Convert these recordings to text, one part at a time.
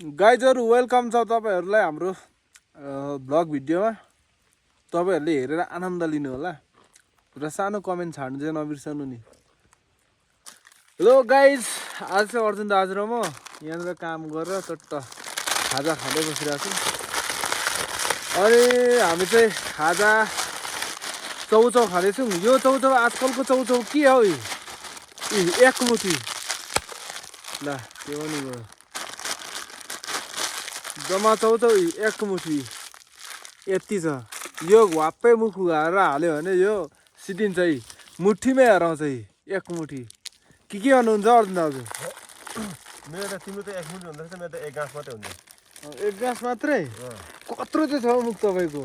गाइजहरु welcome छ तपाईहरुलाई हाम्रो ब्लग भिडियोमा। तपाईहरुले हेरेर आनन्द लिनु होला र सानो कमेन्ट छाड्नु चाहिँ नबिर्सनु नि। हेलो गाइज, आज चाहिँ अर्जुन दाजु र म यहाँनिर काम गरेर चट्ट खाजा खाँदै बसिरहेको छु। अनि हामी चाहिँ खाजा चौचौ खाँदैछौँ। यो चौचौ आजकलको चौचौ के हो? एक मुठी ल त्यो पनि भयो। जम्मा चौचौ एक मुठी यति छ। यो वाप्पै मुख उघाएर हाल्यो भने यो सिटिन्छ। मुठीमै हराउँछ एक मुठी। के गर्नुहुन्छ अर्जुन दाजु? मेरो त तिम्रो त एक मुठी हुँदो रहेछ, मेरो त एक गाँस मात्रै हुन्छ। एक गाँस मात्रै? कत्रो चाहिँ छ मुख तपाईँको?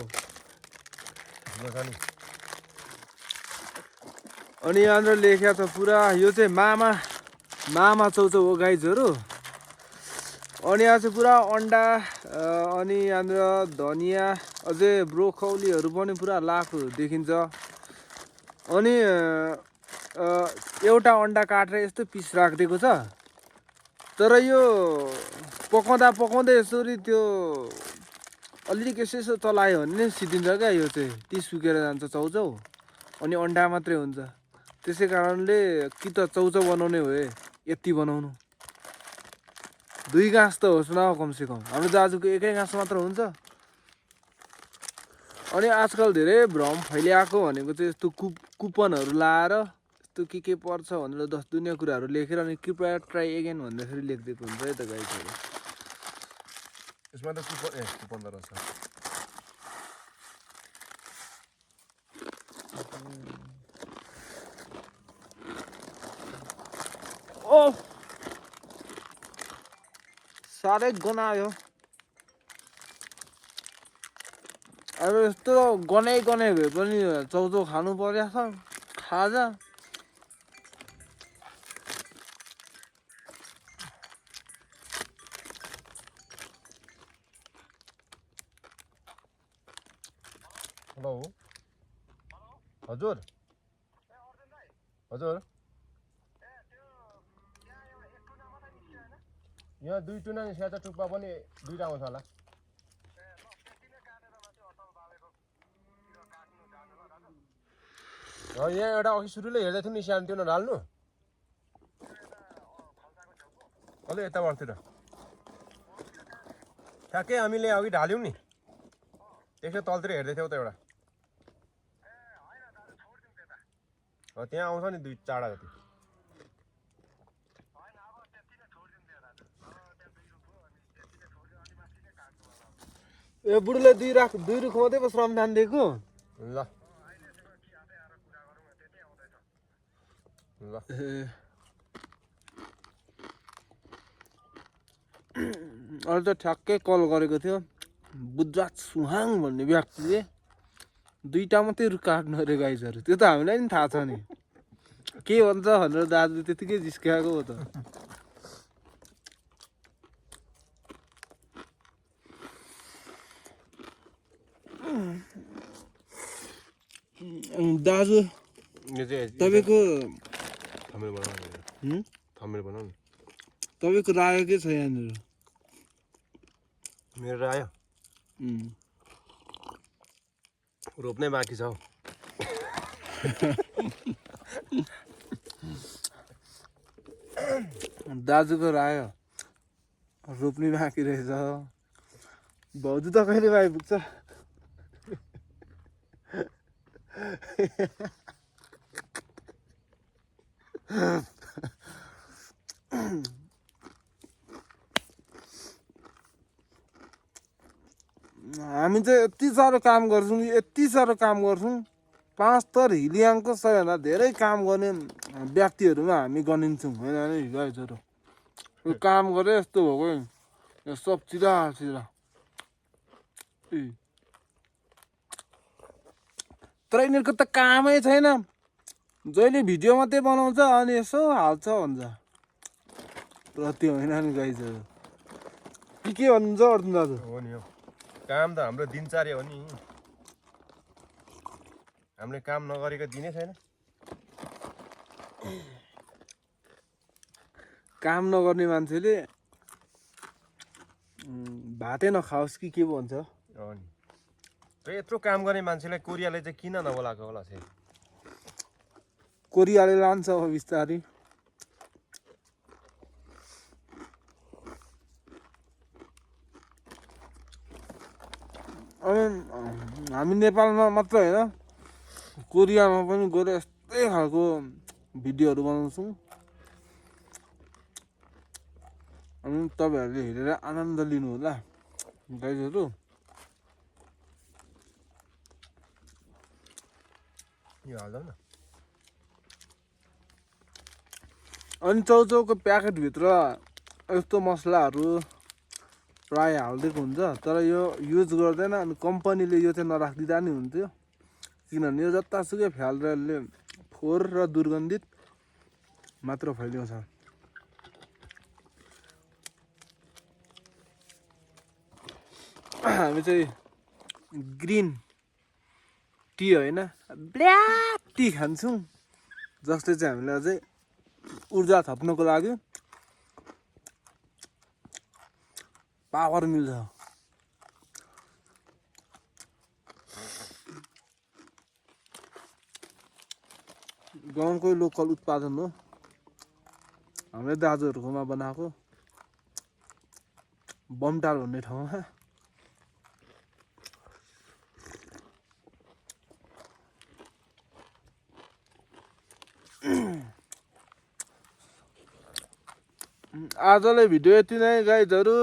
अनि यहाँनिर लेखेको छ पुरा। यो चाहिँ मामा चौचौ हो गाइजहरू। अनि यहाँ चाहिँ पुरा अन्डा अनि यहाँनिर धनिया अझै ब्रोकौलीहरू पनि पुरा लाएको देखिन्छ। अनि एउटा अन्डा काटेर यस्तो पिस राखिदिएको छ। तर यो पकाउँदै यसरी त्यो अलिक यसो चलायो भने नै सिद्धिन्छ क्या। यो चाहिँ ती सुकेर जान्छ चौचौ। अनि अन्डा मात्रै हुन्छ। त्यसै कारणले कि त चौचौ बनाउने हो यति बनाउनु। 2 गाँस त होस् न कमसेकम। हाम्रो दाजुको एकै गाँस मात्र हुन्छ। अनि आजकल धेरै भ्रम फैलिएको भनेको चाहिँ यस्तो कुपनहरू लाएर यस्तो के पर्छ भनेर 10 दुनियाँ कुराहरू लेखेर अनि कृपया ट्राई एगेन भन्दाखेरि लेखिदिएको हुन्छ है त गाइजहरु। यसमा त कुपन रहेछ। ओ साह्रै गनायो। अब यस्तो गनाइ भए पनि चौचौ खानु पर्या छ खाजा। हेलो हजुर हजुर, यहाँ 2 टुना निस्केछ। टुप्पा पनि 2टा आउँछ होला। यहाँ एउटा अघि सुरुले हेर्दै थियौँ नि सानो, त्यो नढाल्नु। अलि यताबाटतिर ठ्याक्कै हामीले अघि ढाल्यौँ नि, त्यसो तलतिर हेर्दै थियौ त एउटा। त्यहाँ आउँछ नि 2-4 जति। ए बुढोले 2 रुख मात्रै पो श्रमदान दिएको? ल ल अहिले त ठ्याक्कै कल गरेको थियो बुद्धराज सुहाङ भन्ने व्यक्तिले। 2टा मात्रै रुख काट्नु अरे गाइजहरू। त्यो त हामीलाई नि थाहा छ नि के भन्छ भनेर दाजु त्यतिकै जिस्काएको हो त। दाजु तपाईँको तपाईँको रायो के छ यहाँनिर? मेरो रायो रोप्नै बाँकी छ हौ। दाजुको रायो रोप्नै बाँकी रहेछ। भाउजू त कहिले आइपुग्छ? हामी चाहिँ यति साह्रो काम गर्छौँ 5 थर हिलियाङको सबैभन्दा धेरै काम गर्ने व्यक्तिहरूमा हामी गनिन्छौँ होइन नि गाइजहरू। यो काम गरे यस्तो भएको यो सब चिरा तर यिनीहरूको त कामै छैन। जहिले भिडियो मात्रै बनाउँछ अनि यसो हाल्छ भन्छ र त्यो होइन नि गाइजहरू। के भन्नुहुन्छ अर्जुन दाजु? हो नि, हो काम त हाम्रो दिनचर्या हो नि। हामीले काम नगरेको दिनै छैन। काम नगर्ने मान्छेले भातै नखाओस् कि के भन्छ हो नि त्यो यत्रो काम गर्ने मान्छेलाई कोरियाले चाहिँ किन नबोलाएको होला चाहिँ कोरियाले लान्छ अब बिस्तारै अनि हामी नेपालमा मात्र होइन कोरियामा पनि गएर यस्तै खालको भिडियोहरू बनाउँछौँ अनि तपाईँहरूले हेरेर आनन्द लिनु होला गाइजहरू यो हाल्दा न अनि चाउचाउको प्याकेटभित्र यस्तो मसलाहरू प्राय हालिदिएको हुन्छ तर यो युज गर्दैन अनि कम्पनीले यो चाहिँ नराखिदिँदा नि हुन्थ्यो किनभने यो जतासुकै फ्यालेर यसले फोहोर र दुर्गन्धित मात्र फैलाउँछ हामी चाहिँ ग्रिन टी होइन ब्ल्याक टी खान्छौँ जसले चाहिँ हामीलाई अझै ऊर्जा थप्नको लागि पावर मिल्छ गाउँकै लोकल उत्पादन हो हाम्रै दाजुहरूकोमा बनाएको बमटाल भन्ने ठाउँमा आजलाई भिडियो यति नै गाइजहरू